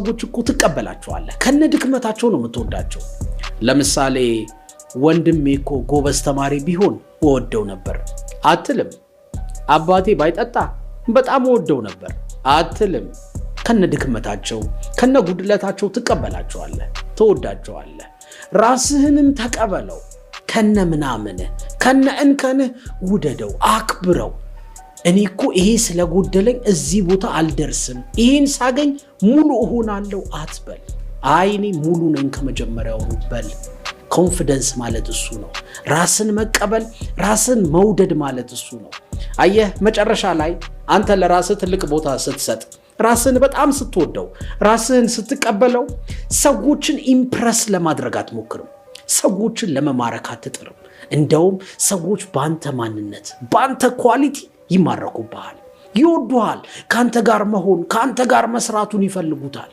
ሰዎች እኮ ትቀበላቸዋለህ። ከነ ድክመታቸው ነው የምትወዳቸው። ለምሳሌ ወንድሜ እኮ ጎበዝ ተማሪ ቢሆን እወደው ነበር አትልም። አባቴ ባይጠጣ በጣም እወደው ነበር አትልም። ከነ ድክመታቸው ከነ ጉድለታቸው ትቀበላቸዋለህ፣ ትወዳቸዋለህ። ራስህንም ተቀበለው ከነ ምናምንህ ከነ እንከንህ ውደደው፣ አክብረው። እኔ እኮ ይሄ ስለጎደለኝ እዚህ ቦታ አልደርስም፣ ይሄን ሳገኝ ሙሉ እሆናለሁ አትበል። አይ እኔ ሙሉ ነኝ ከመጀመሪያውኑ በል። Confidence ማለት እሱ ነው። ራስን መቀበል፣ ራስን መውደድ ማለት እሱ ነው። አየህ፣ መጨረሻ ላይ አንተ ለራስህ ትልቅ ቦታ ስትሰጥ፣ ራስህን በጣም ስትወደው፣ ራስህን ስትቀበለው፣ ሰዎችን impress ለማድረግ አትሞክርም። ሰዎችን ለመማረክ አትጥርም። እንደውም ሰዎች በአንተ ማንነት፣ በአንተ quality ይማረኩብሃል፣ ይወዱሃል። ከአንተ ጋር መሆን፣ ከአንተ ጋር መስራቱን ይፈልጉታል።